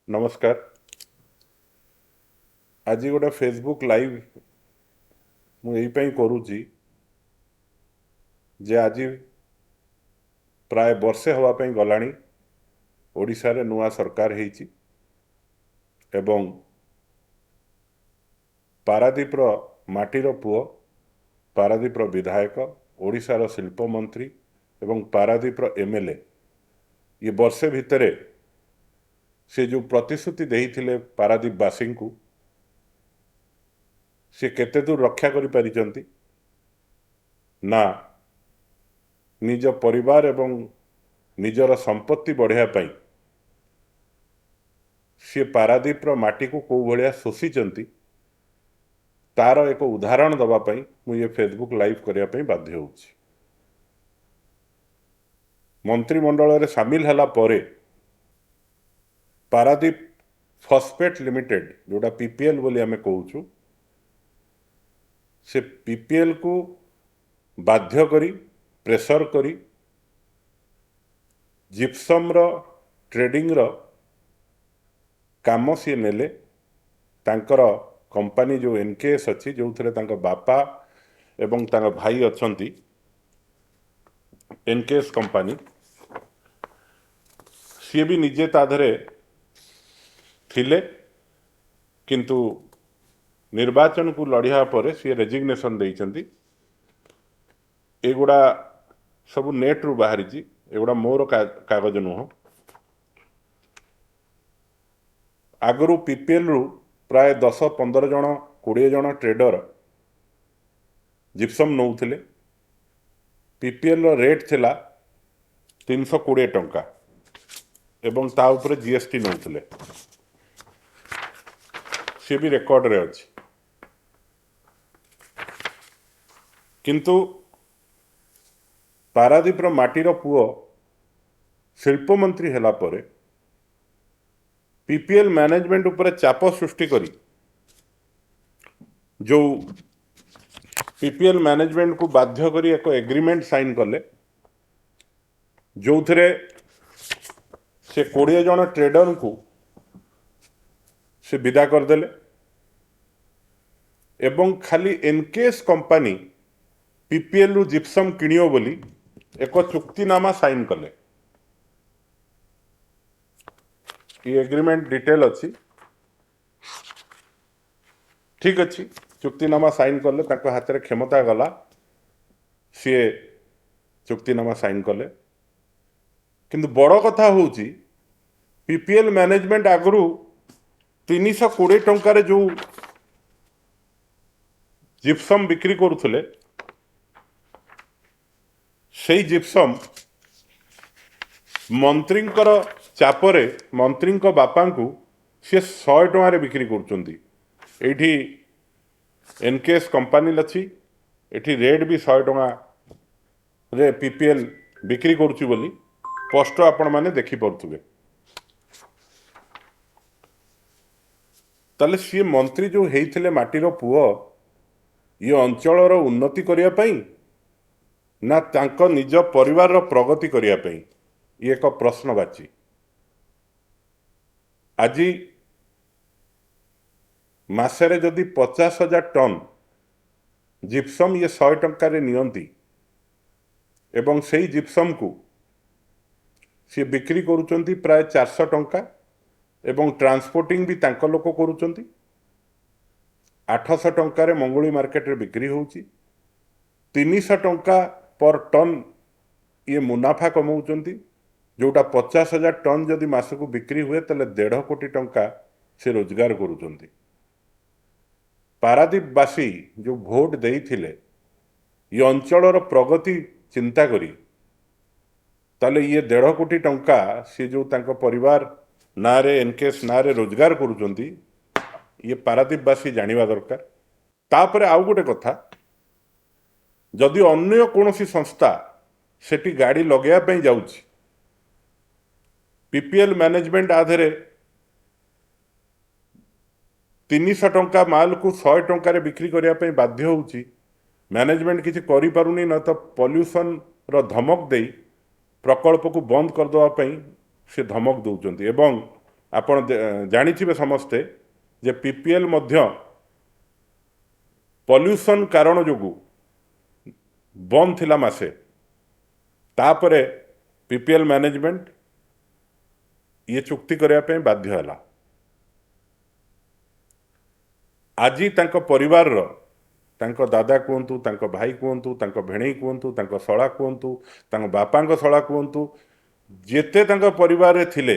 ନମସ୍କାର। ଆଜି ଗୋଟେ ଫେସବୁକ୍ ଲାଇଭ୍ ମୁଁ ଏଇପାଇଁ କରୁଛି ଯେ ଆଜି ପ୍ରାୟ ବର୍ଷେ ହେବା ପାଇଁ ଗଲାଣି, ଓଡ଼ିଶାରେ ନୂଆ ସରକାର ହେଇଛି ଏବଂ ପାରାଦୀପର ମାଟିର ପୁଅ, ପାରାଦୀପର ବିଧାୟକ, ଓଡ଼ିଶାର ଶିଳ୍ପମନ୍ତ୍ରୀ ଏବଂ ପାରାଦୀପର MLA ଇଏ ବର୍ଷେ ଭିତରେ ସେ ଯେଉଁ ପ୍ରତିଶ୍ରୁତି ଦେଇଥିଲେ ପାରାଦୀପବାସୀଙ୍କୁ, ସେ କେତେ ଦୂର ରକ୍ଷା କରିପାରିଛନ୍ତି ନା ନିଜ ପରିବାର ଏବଂ ନିଜର ସମ୍ପତ୍ତି ବଢ଼ାଇବା ପାଇଁ ସିଏ ପାରାଦୀପର ମାଟିକୁ କେଉଁ ଭଳିଆ ଶୋଷିଛନ୍ତି ତାର ଏକ ଉଦାହରଣ ଦେବା ପାଇଁ ମୁଁ ଇଏ ଫେସବୁକ୍ ଲାଇଭ୍ କରିବା ପାଇଁ ବାଧ୍ୟ ହେଉଛି। ମନ୍ତ୍ରିମଣ୍ଡଳରେ ସାମିଲ ହେଲା ପରେ ପାରାଦୀପ ଫସ୍ଫେଟ୍ ଲିମିଟେଡ୍, ଯେଉଁଟା PPL ବୋଲି ଆମେ କହୁଛୁ, ସେ PPLକୁ ବାଧ୍ୟ କରି ପ୍ରେସର କରି ଜିପ୍ସମ୍ର ଟ୍ରେଡିଂର କାମ ସିଏ ନେଲେ। ତାଙ୍କର କମ୍ପାନୀ ଯେଉଁ NKS ଅଛି, ଯେଉଁଥିରେ ତାଙ୍କ ବାପା ଏବଂ ତାଙ୍କ ଭାଇ ଅଛନ୍ତି, NKS company, ସିଏ ବି ନିଜେ ତା ଦେହରେ ଥିଲେ, କିନ୍ତୁ ନିର୍ବାଚନକୁ ଲଢ଼ିବା ପରେ ସିଏ ରେଜିଗ୍ନେସନ୍ ଦେଇଛନ୍ତି। ଏଗୁଡ଼ା ସବୁ ନେଟ୍ରୁ ବାହାରିଛି, ଏଗୁଡ଼ା ମୋର କାଗଜ ନୁହଁ। ଆଗରୁ PPLରୁ ପ୍ରାୟ 10, 15 ଜଣ, 20 ଜଣ ଟ୍ରେଡର ଜିପ୍ସମ୍ ନେଉଥିଲେ। PPLର ରେଟ୍ ଥିଲା 320 ଟଙ୍କା ଏବଂ ତା ଉପରେ GST ନେଉଥିଲେ, ସିଏ ବି ରେକର୍ଡ଼ରେ ଅଛି। କିନ୍ତୁ ପାରାଦୀପର ମାଟିର ପୁଅ ଶିଳ୍ପମନ୍ତ୍ରୀ ହେଲା ପରେ PPL management ଉପରେ ଚାପ ସୃଷ୍ଟି କରି ଯେଉଁ PPL ମ୍ୟାନେଜମେଣ୍ଟକୁ ବାଧ୍ୟ କରି ଏକ ଏଗ୍ରିମେଣ୍ଟ ସାଇନ୍ କଲେ, ଯେଉଁଥିରେ ସେ 20 ଜଣ ଟ୍ରେଡରଙ୍କୁ ସେ ବିଦା କରିଦେଲେ ଏବଂ ଖାଲି NKS company PPLରୁ ଜିପ୍ସମ୍ କିଣିବ ବୋଲି ଏକ ଚୁକ୍ତିନାମା ସାଇନ୍ କଲେ। ଏ ଏଗ୍ରିମେଣ୍ଟ ଡିଟେଲ୍ ଅଛି, ଠିକ୍ ଅଛି। ଚୁକ୍ତିନାମା ସାଇନ୍ କଲେ, ତାଙ୍କ ହାତରେ କ୍ଷମତା ଗଲା, ସିଏ ଚୁକ୍ତିନାମା ସାଇନ୍ କଲେ। କିନ୍ତୁ ବଡ଼ କଥା ହେଉଛି PPL management ଆଗରୁ 320 ଟଙ୍କାରେ ଯେଉଁ ଜିପ୍ସମ୍ ବିକ୍ରି କରୁଥିଲେ, ସେଇ ଜିପ୍ସମ୍ ମନ୍ତ୍ରୀଙ୍କର ଚାପରେ ମନ୍ତ୍ରୀଙ୍କ ବାପାଙ୍କୁ ସିଏ 100 ଟଙ୍କାରେ ବିକ୍ରି କରୁଛନ୍ତି। ଏଇଠି NKS company ଅଛି, ଏଠି ରେଟ୍ ବି 100 ଟଙ୍କାରେ PPL ବିକ୍ରି କରୁଛି ବୋଲି ସ୍ପଷ୍ଟ ଆପଣମାନେ ଦେଖିପାରୁଥିବେ। ତାହେଲେ ସିଏ ମନ୍ତ୍ରୀ ଯେଉଁ ହେଇଥିଲେ ମାଟିର ପୁଅ, ଇଏ ଅଞ୍ଚଳର ଉନ୍ନତି କରିବା ପାଇଁ ନା ତାଙ୍କ ନିଜ ପରିବାରର ପ୍ରଗତି କରିବା ପାଇଁ, ଇଏ ଏକ ପ୍ରଶ୍ନବାଚୀ। ଆଜି ମାସରେ ଯଦି 50,000 ଟନ୍ ଜିପ୍ସମ୍ ଇଏ 100 ଟଙ୍କାରେ ନିଅନ୍ତି ଏବଂ ସେଇ ଜିପ୍ସମ୍କୁ ସିଏ ବିକ୍ରି କରୁଛନ୍ତି ପ୍ରାୟ 400 ଟଙ୍କା ଏବଂ ଟ୍ରାନ୍ସପୋର୍ଟିଂ ବି ତାଙ୍କ ଲୋକ କରୁଛନ୍ତି, 800 ଟଙ୍କାରେ ମଙ୍ଗୁଳି ମାର୍କେଟରେ ବିକ୍ରି ହେଉଛି, 300 ଟଙ୍କା ପର ଟନ୍ ଇଏ ମୁନାଫା କମାଉଛନ୍ତି, ଯେଉଁଟା 50,000 ଟନ୍ ଯଦି ମାସକୁ ବିକ୍ରି ହୁଏ ତାହେଲେ 1.5 କୋଟି ଟଙ୍କା ସେ ରୋଜଗାର କରୁଛନ୍ତି। ପାରାଦୀପବାସୀ ଯେଉଁ ଭୋଟ ଦେଇଥିଲେ ଏ ଅଞ୍ଚଳର ପ୍ରଗତି ଚିନ୍ତା କରି, ତାହେଲେ ଇଏ 1.5 କୋଟି ଟଙ୍କା ସିଏ ଯେଉଁ ତାଙ୍କ ପରିବାର ନାଁରେ NKS ନାଁରେ ରୋଜଗାର କରୁଛନ୍ତି, ଇଏ ପାରାଦୀପବାସୀ ଜାଣିବା ଦରକାର। ତାପରେ ଆଉ ଗୋଟେ କଥା, ଯଦି ଅନ୍ୟ କୌଣସି ସଂସ୍ଥା ସେଠି ଗାଡ଼ି ଲଗାଇବା ପାଇଁ ଯାଉଛି, PPL management ଆଧାରେ 300 ଟଙ୍କା ମାଲକୁ 100 ଟଙ୍କାରେ ବିକ୍ରି କରିବା ପାଇଁ ବାଧ୍ୟ ହେଉଛି, ମ୍ୟାନେଜମେଣ୍ଟ କିଛି କରିପାରୁନି, ନ ତ ପଲ୍ୟୁସନର ଧମକ ଦେଇ ପ୍ରକଳ୍ପକୁ ବନ୍ଦ କରିଦେବା ପାଇଁ ସେ ଧମକ ଦେଉଛନ୍ତି। ଏବଂ ଆପଣ ଜାଣିଥିବେ ସମସ୍ତେ ଯେ ପିପିଏଲ୍ ମଧ୍ୟ ପଲ୍ୟୁସନ୍ କାରଣ ଯୋଗୁଁ ବନ୍ଦ ଥିଲା ମାସେ। ତାପରେ ପିପିଏଲ୍ ମ୍ୟାନେଜମେଣ୍ଟ ଇଏ ଚୁକ୍ତି କରିବା ପାଇଁ ବାଧ୍ୟ ହେଲା। ଆଜି ତାଙ୍କ ପରିବାରର, ତାଙ୍କ ଦାଦା କୁହନ୍ତୁ, ତାଙ୍କ ଭାଇ କୁହନ୍ତୁ, ତାଙ୍କ ଭେଣେଇ କୁହନ୍ତୁ, ତାଙ୍କ ଶଳା କୁହନ୍ତୁ, ତାଙ୍କ ବାପାଙ୍କ ଶଳା କୁହନ୍ତୁ, ଯେତେ ତାଙ୍କ ପରିବାରରେ ଥିଲେ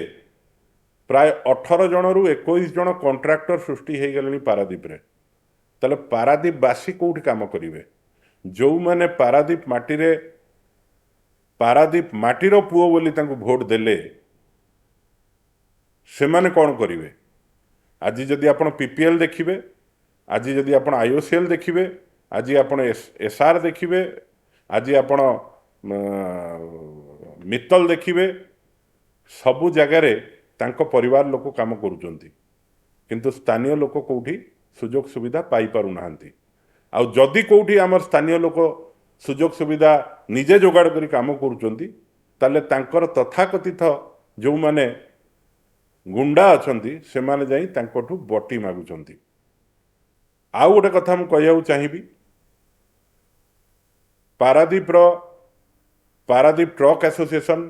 ପ୍ରାୟ 18 ଜଣରୁ 21 ଜଣ କଣ୍ଟ୍ରାକ୍ଟର ସୃଷ୍ଟି ହେଇଗଲେଣି ପାରାଦୀପରେ। ତାହେଲେ ପାରାଦୀପବାସୀ କେଉଁଠି କାମ କରିବେ? ଯେଉଁମାନେ ପାରାଦୀପ ମାଟିରେ, ପାରାଦୀପ ମାଟିର ପୁଅ ବୋଲି ତାଙ୍କୁ ଭୋଟ ଦେଲେ, ସେମାନେ କ'ଣ କରିବେ? ଆଜି ଯଦି ଆପଣ ପିପିଏଲ୍ ଦେଖିବେ, ଆଜି ଯଦି ଆପଣ ଆଇଓସିଏଲ୍ ଦେଖିବେ, ଆଜି ଆପଣ ଏସ୍ଆର୍ ଦେଖିବେ, ଆଜି ଆପଣ ମିତ୍ତଲ ଦେଖିବେ, ସବୁ ଜାଗାରେ ତାଙ୍କ ପରିବାର ଲୋକ କାମ କରୁଛନ୍ତି, କିନ୍ତୁ ସ୍ଥାନୀୟ ଲୋକ କେଉଁଠି ସୁଯୋଗ ସୁବିଧା ପାଇପାରୁନାହାନ୍ତି। ଆଉ ଯଦି କେଉଁଠି ଆମର ସ୍ଥାନୀୟ ଲୋକ ସୁଯୋଗ ସୁବିଧା ନିଜେ ଯୋଗାଡ଼ କରି କାମ କରୁଛନ୍ତି, ତାହେଲେ ତାଙ୍କର ତଥାକଥିତ ଯେଉଁମାନେ ଗୁଣ୍ଡା ଅଛନ୍ତି ସେମାନେ ଯାଇ ତାଙ୍କଠୁ ବଟି ମାଗୁଛନ୍ତି। ଆଉ ଗୋଟେ କଥା ମୁଁ କହିବାକୁ ଚାହିଁବି, ପାରାଦୀପର ପାରାଦୀପ ଟ୍ରକ୍ ଆସୋସିଏସନ୍,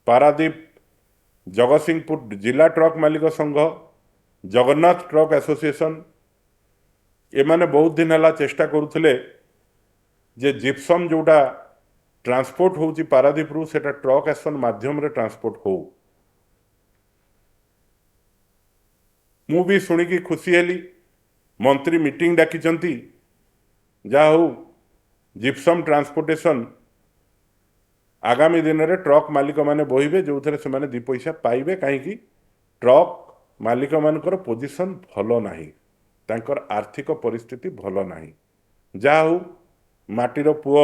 ପାରାଦୀପ ଜଗତସିଂହପୁର ଜିଲ୍ଲା ଟ୍ରକ୍ ମାଲିକ ସଂଘ, ଜଗନ୍ନାଥ ଟ୍ରକ୍ ଆସୋସିଏସନ୍, ଏମାନେ ବହୁତ ଦିନ ହେଲା ଚେଷ୍ଟା କରୁଥିଲେ ଯେ ଜିପ୍ସମ୍ ଯେଉଁଟା ଟ୍ରାନ୍ସପୋର୍ଟ ହେଉଛି ପାରାଦୀପରୁ, ସେଇଟା ଟ୍ରକ୍ ଆସୋସିଏସନ୍ ମାଧ୍ୟମରେ ଟ୍ରାନ୍ସପୋର୍ଟ ହଉ। ମୁଁ ବି ଶୁଣିକି ଖୁସି ହେଲି, ମନ୍ତ୍ରୀ ମିଟିଂ ଡାକିଛନ୍ତି, ଯାହା ହଉ ଜିପ୍ସମ୍ ଟ୍ରାନ୍ସପୋର୍ଟେସନ୍ ଆଗାମୀ ଦିନରେ ଟ୍ରକ୍ ମାଲିକମାନେ ବୋହିବେ, ଯେଉଁଥିରେ ସେମାନେ 2 ପଇସା ପାଇବେ। କାହିଁକି ଟ୍ରକ୍ ମାଲିକମାନଙ୍କର ପୋଜିସନ୍ ଭଲ ନାହିଁ, ତାଙ୍କର ଆର୍ଥିକ ପରିସ୍ଥିତି ଭଲ ନାହିଁ। ଯାହା ହଉ ମାଟିର ପୁଅ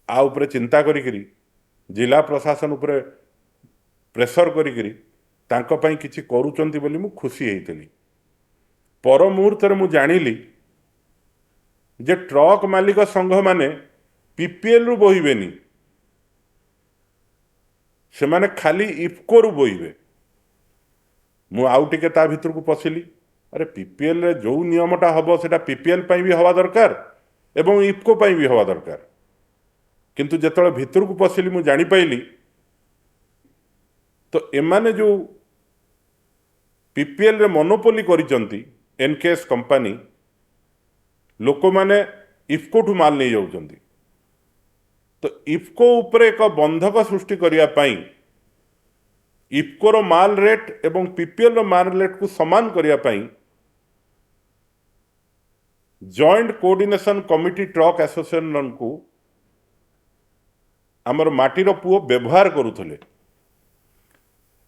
ଆ ଉପରେ ଚିନ୍ତା କରିକିରି ଜିଲ୍ଲା ପ୍ରଶାସନ ଉପରେ ପ୍ରେସର କରିକିରି ତାଙ୍କ ପାଇଁ କିଛି କରୁଛନ୍ତି ବୋଲି ମୁଁ ଖୁସି ହେଇଥିଲି। ପର ମୁହୂର୍ତ୍ତରେ ମୁଁ ଜାଣିଲି ଯେ ଟ୍ରକ୍ ମାଲିକ ସଂଘମାନେ ପିପିଏଲ୍ରୁ ବୋହିବେନି, ସେମାନେ ଖାଲି ଇଫ୍କୋରୁ ବୋହିବେ। ମୁଁ ଆଉ ଟିକେ ତା ଭିତରକୁ ପଶିଲି, ଆରେ ପିପିଏଲ୍ରେ ଯେଉଁ ନିୟମଟା ହେବ ସେଇଟା ପିପିଏଲ୍ ପାଇଁ ବି ହେବା ଦରକାର ଏବଂ ଇଫ୍କୋ ପାଇଁ ବି ହେବା ଦରକାର। କିନ୍ତୁ ଯେତେବେଳେ ଭିତରକୁ ପଶିଲି ମୁଁ ଜାଣିପାଇଲି ତ ଏମାନେ ଯେଉଁ ପିପିଏଲ୍ରେ ମନୋପୋଲି କରିଛନ୍ତି ଏନ୍କେଏସ୍ କମ୍ପାନୀ, ଲୋକମାନେ ଇଫ୍କୋଠୁ ମାଲ ନେଇଯାଉଛନ୍ତି। ତ ଇଫ୍କୋ ଉପରେ ଏକ ବନ୍ଧକ ସୃଷ୍ଟି କରିବା ପାଇଁ ଇଫ୍କୋର ମାଲ ରେଟ୍ ଏବଂ ପିପିଏଲ୍ର ମାଲ ରେଟ୍କୁ ସମାନ କରିବା ପାଇଁ ଜଏଣ୍ଟ କୋଅର୍ଡିନେସନ୍ କମିଟି ଟ୍ରକ୍ ଆସୋସିଏସନ୍କୁ ଆମର ମାଟିର ପୁଅ ବ୍ୟବହାର କରୁଥିଲେ।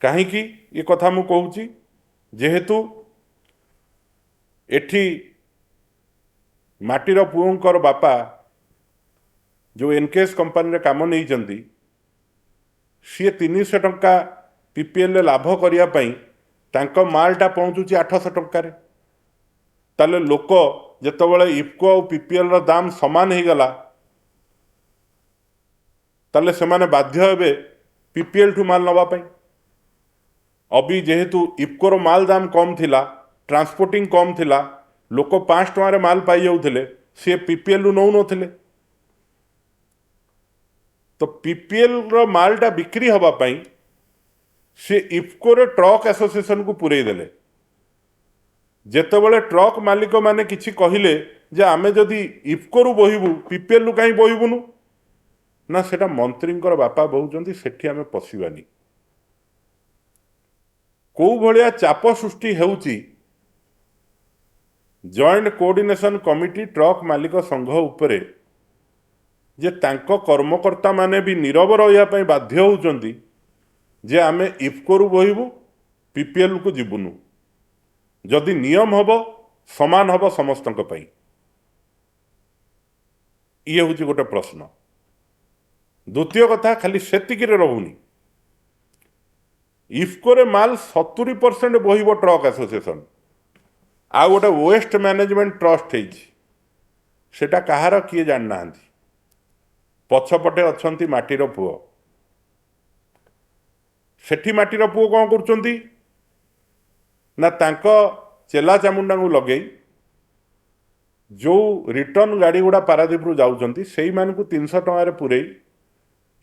କାହିଁକି ଏ କଥା ମୁଁ କହୁଛି, ଯେହେତୁ ଏଠି ମାଟିର ପୁଅଙ୍କର ବାପା ଯେଉଁ ଏନ୍କେଏସ୍ କମ୍ପାନୀରେ କାମ ନେଇଛନ୍ତି, ସିଏ 300 ଟଙ୍କା ପିପିଏଲ୍ରେ ଲାଭ କରିବା ପାଇଁ ତାଙ୍କ ମାଲଟା ପହଞ୍ଚୁଛି 800 ଟଙ୍କାରେ। ତାହେଲେ ଲୋକ ଯେତେବେଳେ ଇଫ୍କୋ ଆଉ ପିପିଏଲ୍ର ଦାମ ସମାନ ହେଇଗଲା, ତାହେଲେ ସେମାନେ ବାଧ୍ୟ ହେବେ ପିପିଏଲ୍ଠୁ ମାଲ ନେବା ପାଇଁ। ଅବି ଯେହେତୁ ଇଫ୍କୋର ମାଲ ଦାମ କମ୍ ଥିଲା, ଟ୍ରାନ୍ସପୋର୍ଟିଂ କମ୍ ଥିଲା, ଲୋକ 5 ଟଙ୍କାରେ ମାଲ ପାଇଯାଉଥିଲେ, ସିଏ ପିପିଏଲ୍ରୁ ନେଉନଥିଲେ। ତ ପିପିଏଲ୍ର ମାଲଟା ବିକ୍ରି ହେବା ପାଇଁ ସେ ଇଫ୍କୋରେ ଟ୍ରକ୍ ଆସୋସିଏସନ୍କୁ ପୂରେଇ ଦେଲେ। ଯେତେବେଳେ ଟ୍ରକ୍ ମାଲିକମାନେ କିଛି କହିଲେ ଯେ ଆମେ ଯଦି ଇଫ୍କୋରୁ ବୋହିବୁ ପିପିଏଲ୍ରୁ କାହିଁ ବୋହିବୁନୁ, ନା ସେଇଟା ମନ୍ତ୍ରୀଙ୍କର ବାପା ବୋହୁଛନ୍ତି, ସେଠି ଆମେ ପଶିବାନି। କେଉଁ ଭଳିଆ ଚାପ ସୃଷ୍ଟି ହେଉଛି ଜଏଣ୍ଟ କୋଅର୍ଡିନେସନ୍ କମିଟି ଟ୍ରକ୍ ମାଲିକ ସଂଘ ଉପରେ, ଯେ ତାଙ୍କ କର୍ମକର୍ତ୍ତାମାନେ ବି ନୀରବ ରହିବା ପାଇଁ ବାଧ୍ୟ ହେଉଛନ୍ତି ଯେ ଆମେ ଇଫ୍କୋରୁ ବୋହିବୁ, ପିପିଏଲ୍କୁ ଯିବୁନୁ। ଯଦି ନିୟମ ହେବ ସମାନ ହେବ ସମସ୍ତଙ୍କ ପାଇଁ। ଇଏ ହେଉଛି ଗୋଟେ ପ୍ରଶ୍ନ। ଦ୍ୱିତୀୟ କଥା, ଖାଲି ସେତିକିରେ ରହୁନି, ଇଫ୍କୋରେ ମାଲ 70% ବୋହିବ ଟ୍ରକ୍ ଆସୋସିଏସନ୍। ଆଉ ଗୋଟେ ୱେଷ୍ଟ ମ୍ୟାନେଜମେଣ୍ଟ ଟ୍ରଷ୍ଟ ହେଇଛି, ସେଟା କାହାର କିଏ ଜାଣିନାହାନ୍ତି, ପଛପଟେ ଅଛନ୍ତି ମାଟିର ପୁଅ। ସେଠି ମାଟିର ପୁଅ କ'ଣ କରୁଛନ୍ତି ନା ତାଙ୍କ ଚେଲା ଚାମୁଣ୍ଡାଙ୍କୁ ଲଗେଇ ଯେଉଁ ରିଟର୍ଣ୍ଣ ଗାଡ଼ି ଗୁଡ଼ା ପାରାଦ୍ୱୀପରୁ ଯାଉଛନ୍ତି ସେଇମାନଙ୍କୁ 300 ଟଙ୍କାରେ ପୂରେଇ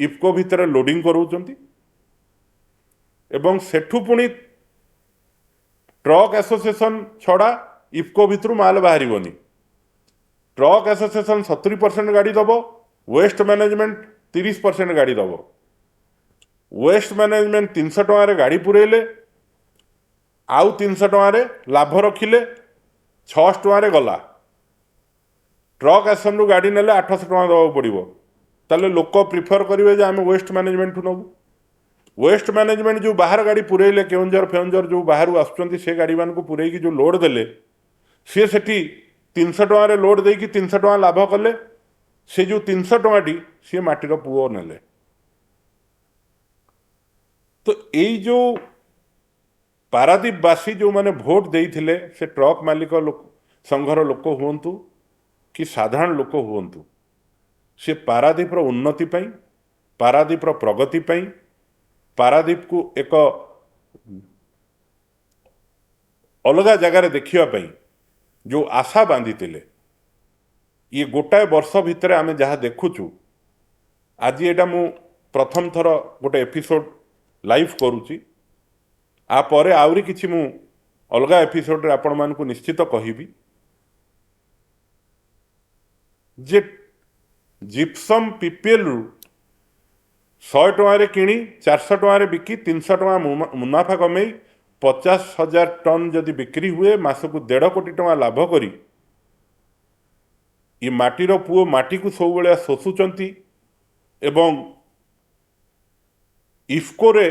ଇଫ୍କୋ ଭିତରେ ଲୋଡ଼ିଂ କରାଉଛନ୍ତି ଏବଂ ସେଠୁ ପୁଣି ଟ୍ରକ୍ ଆସୋସିଏସନ୍ ଛଡ଼ା ଇଫ୍କୋ ଭିତରୁ ମାଲ ବାହାରିବନି। ଟ୍ରକ୍ ଆସୋସିଏସନ୍ 70% ଗାଡ଼ି ଦେବ, ୱେଷ୍ଟ ମ୍ୟାନେଜମେଣ୍ଟ 30% ଗାଡ଼ି ଦେବ। ୱେଷ୍ଟ ମ୍ୟାନେଜମେଣ୍ଟ 300 ଟଙ୍କାରେ ଗାଡ଼ି ପୂରେଇଲେ, ଆଉ 300 ଟଙ୍କାରେ ଲାଭ ରଖିଲେ, 600 ଟଙ୍କାରେ ଗଲା। ଟ୍ରକ୍ ଆସୋସିଏସନ୍ରୁ ଗାଡ଼ି ନେଲେ 800 ଟଙ୍କା ଦେବାକୁ ପଡ଼ିବ। ତାହେଲେ ଲୋକ ପ୍ରିଫର କରିବେ ଯେ ଆମେ ୱେଷ୍ଟ ମ୍ୟାନେଜମେଣ୍ଟଠୁ ନେବୁ। ୱେଷ୍ଟ ମ୍ୟାନେଜମେଣ୍ଟ ଯେଉଁ ବାହାର ଗାଡ଼ି ପୂରେଇଲେ, କେଉଁଝର ଫେଉଁଝର ଯେଉଁ ବାହାରୁ ଆସୁଛନ୍ତି ସେ ଗାଡ଼ିମାନଙ୍କୁ ପୂରେଇକି ଯେଉଁ ଲୋଡ଼ ଦେଲେ, ସିଏ ସେଠି 300 ଟଙ୍କାରେ ଲୋଡ଼ ଦେଇକି 300 ଟଙ୍କା ଲାଭ କଲେ। ସେ ଯେଉଁ 300 ଟଙ୍କାଟି ସିଏ ମାଟିର ପୁଅ ନେଲେ। ତ ଏଇ ଯେଉଁ ପାରାଦ୍ୱୀପବାସୀ ଯେଉଁମାନେ ଭୋଟ ଦେଇଥିଲେ, ସେ ଟ୍ରକ୍ ମାଲିକ ଲୋକ ସଂଘର ଲୋକ ହୁଅନ୍ତୁ କି ସାଧାରଣ ଲୋକ ହୁଅନ୍ତୁ, ସେ ପାରାଦ୍ୱୀପର ଉନ୍ନତି ପାଇଁ, ପାରାଦ୍ୱୀପର ପ୍ରଗତି ପାଇଁ, ପାରାଦ୍ୱୀପକୁ ଏକ ଅଲଗା ଜାଗାରେ ଦେଖିବା ପାଇଁ ଯେଉଁ ଆଶା ବାନ୍ଧିଥିଲେ, ଇଏ ଗୋଟାଏ ବର୍ଷ ଭିତରେ ଆମେ ଯାହା ଦେଖୁଛୁ, ଆଜି ଏଇଟା ମୁଁ ପ୍ରଥମ ଥର ଗୋଟେ ଏପିସୋଡ଼ ଲାଇଭ୍ କରୁଛି। ଆ ପରେ ଆହୁରି କିଛି ମୁଁ ଅଲଗା ଏପିସୋଡ଼ରେ ଆପଣମାନଙ୍କୁ ନିଶ୍ଚିତ କହିବି ଯେ ଜିପ୍ସମ୍ ପିପିଏଲ୍ରୁ 100 ଟଙ୍କାରେ କିଣି 400 ଟଙ୍କାରେ ବିକି 300 ଟଙ୍କା ମୁନାଫା କମେଇ 50,000 ଟନ୍ ଯଦି ବିକ୍ରି ହୁଏ, ମାସକୁ 1.5 କୋଟି ଟଙ୍କା ଲାଭ କରି ଏ ମାଟିର ପୁଅ ମାଟିକୁ ସବୁବେଳେ ଶୋଷୁଛନ୍ତି ଏବଂ ଇଫ୍କୋରେ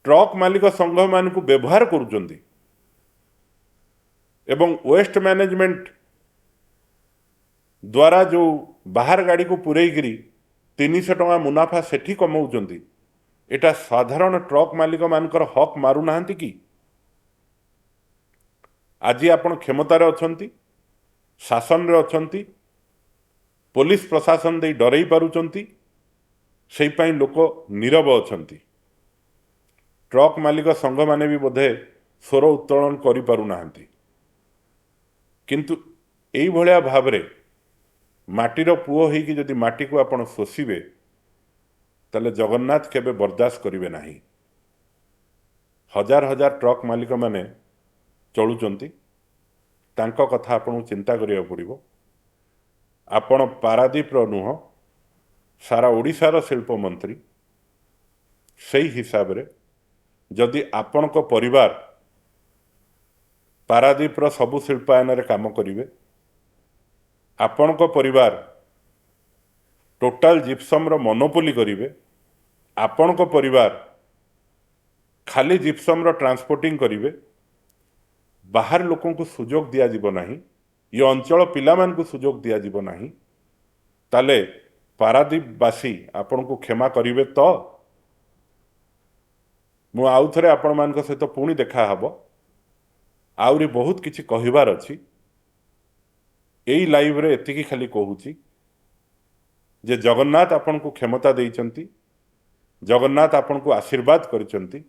ଟ୍ରକ୍ ମାଲିକ ସଂଘମାନଙ୍କୁ ବ୍ୟବହାର କରୁଛନ୍ତି ଏବଂ ୱେଷ୍ଟ ମ୍ୟାନେଜମେଣ୍ଟ ଦ୍ୱାରା ଯେଉଁ ବାହାର ଗାଡ଼ିକୁ ପୂରେଇକିରି 300 ଟଙ୍କା ମୁନାଫା ସେଠି କମାଉଛନ୍ତି। ଏଇଟା ସାଧାରଣ ଟ୍ରକ୍ ମାଲିକମାନଙ୍କର ହକ୍ ମାରୁନାହାନ୍ତି କି? ଆଜି ଆପଣ କ୍ଷମତାରେ ଅଛନ୍ତି, ଶାସନରେ ଅଛନ୍ତି, ପୋଲିସ ପ୍ରଶାସନ ଦେଇ ଡରେଇ ପାରୁଛନ୍ତି, ସେଇପାଇଁ ଲୋକ ନୀରବ ଅଛନ୍ତି। ଟ୍ରକ୍ ମାଲିକ ସଂଘମାନେ ବି ବୋଧେ ସ୍ୱର ଉତ୍ତୋଳନ କରିପାରୁନାହାନ୍ତି। କିନ୍ତୁ ଏଇଭଳିଆ ଭାବରେ ମାଟିର ପୁଅ ହେଇକି ଯଦି ମାଟିକୁ ଆପଣ ଶୋଷିବେ, ତାହେଲେ ଜଗନ୍ନାଥ କେବେ ବରଦାସ୍ତ କରିବେ ନାହିଁ। ହଜାର ହଜାର ଟ୍ରକ୍ ମାଲିକମାନେ ଚଳୁଛନ୍ତି, ତାଙ୍କ କଥା ଆପଣଙ୍କୁ ଚିନ୍ତା କରିବାକୁ ପଡ଼ିବ। ଆପଣ ପାରାଦ୍ୱୀପର ନୁହଁ, ସାରା ଓଡ଼ିଶାର ଶିଳ୍ପମନ୍ତ୍ରୀ। ସେଇ ହିସାବରେ ଯଦି ଆପଣଙ୍କ ପରିବାର ପାରାଦ୍ୱୀପର ସବୁ ଶିଳ୍ପାୟନରେ କାମ କରିବେ, ଆପଣଙ୍କ ପରିବାର ଟୋଟାଲ ଜିପ୍ସମ୍ର ମନୋପୋଲି କରିବେ, ଆପଣଙ୍କ ପରିବାର ଖାଲି ଜିପ୍ସମ୍ର ଟ୍ରାନ୍ସପୋର୍ଟିଂ କରିବେ, ବାହାର ଲୋକଙ୍କୁ ସୁଯୋଗ ଦିଆଯିବ ନାହିଁ, ଏ ଅଞ୍ଚଳ ପିଲାମାନଙ୍କୁ ସୁଯୋଗ ଦିଆଯିବ ନାହିଁ, ତାହେଲେ ପାରାଦ୍ୱୀପବାସୀ ଆପଣଙ୍କୁ କ୍ଷମା କରିବେ ତ? ମୁଁ ଆଉ ଥରେ ଆପଣମାନଙ୍କ ସହିତ ପୁଣି ଦେଖାହେବ। ଆହୁରି ବହୁତ କିଛି କହିବାର ଅଛି। ଏଇ ଲାଇଭରେ ଏତିକି ଖାଲି କହୁଛି ଯେ ଜଗନ୍ନାଥ ଆପଣଙ୍କୁ କ୍ଷମତା ଦେଇଛନ୍ତି, ଜଗନ୍ନାଥ ଆପଣଙ୍କୁ ଆଶୀର୍ବାଦ କରିଛନ୍ତି।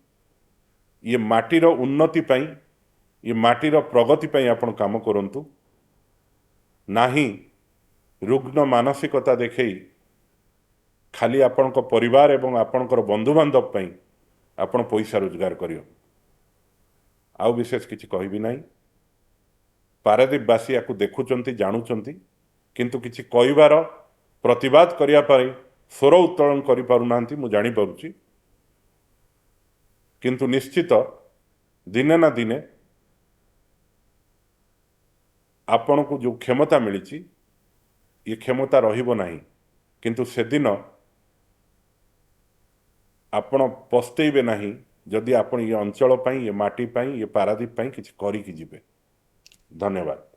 ଇଏ ମାଟିର ଉନ୍ନତି ପାଇଁ, ଇଏ ମାଟିର ପ୍ରଗତି ପାଇଁ ଆପଣ କାମ କରନ୍ତୁ, ନାହିଁ ରୁଗ୍ନ ମାନସିକତା ଦେଖେଇ ଖାଲି ଆପଣଙ୍କ ପରିବାର ଏବଂ ଆପଣଙ୍କର ବନ୍ଧୁବାନ୍ଧବ ପାଇଁ ଆପଣ ପଇସା ରୋଜଗାର କରିବ। ଆଉ ବିଶେଷ କିଛି କହିବି ନାହିଁ। ପାରାଦ୍ୱୀପବାସୀ ୟାକୁ ଦେଖୁଛନ୍ତି, ଜାଣୁଛନ୍ତି, କିନ୍ତୁ କିଛି କହିବାର, ପ୍ରତିବାଦ କରିବା ପାଇଁ ସ୍ୱର ଉତ୍ତୋଳନ କରିପାରୁନାହାନ୍ତି, ମୁଁ ଜାଣିପାରୁଛି। କିନ୍ତୁ ନିଶ୍ଚିତ ଦିନେ ନା ଦିନେ ଆପଣଙ୍କୁ ଯେଉଁ କ୍ଷମତା ମିଳିଛି, ଏ କ୍ଷମତା ରହିବ ନାହିଁ। କିନ୍ତୁ ସେଦିନ ଆପଣ ପସ୍ତେଇବେ ନାହିଁ ଯଦି ଆପଣ ଏ ଅଞ୍ଚଳ ପାଇଁ, ଏ ମାଟି ପାଇଁ, ଏ ପାରାଦ୍ୱୀପ ପାଇଁ କିଛି କରିକି ଯିବେ। ଧନ୍ୟବାଦ।